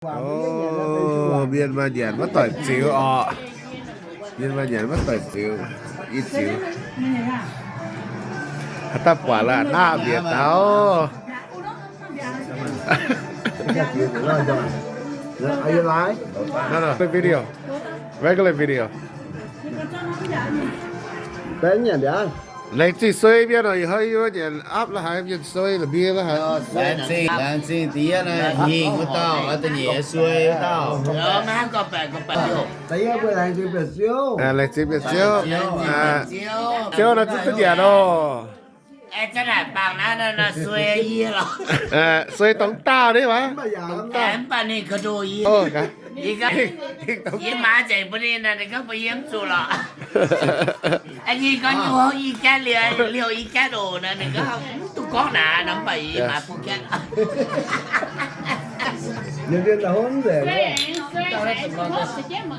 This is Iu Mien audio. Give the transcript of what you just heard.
O, mienh maaih nyanc maiv doic ziux orqc. Mienh maaih nyanc maiv doic ziux, i ziux. Haaix dauh buatc la'naaiv mbietc dauh. No, no, the video. Regular video. Laengz zingh suei mienh oc, ih hnoi yie nyanc apv la'haaix, mienh suei la'mbie la'haaix. Laengz zingh, laengz zingh diex naaiv hingh wuov dauh, da'nyeic suei wuov dauh. Laengz zingh mienh Ziouv. Ziouv naaiv zungv duqv nyanc oc. Suei dongh dauh ni waac. Mv baac ninh ga'ndoh yie. Yie maaiz nzengc bun ninh, ninh gorngv bun yie mv zuqc lorqc. Yie gorngv yie hopv i jatv liuz, liuz i jatv oc nor, ninh gorngv mv duqv gorngv naaic nor, mv baac yie maaiz bun jatv.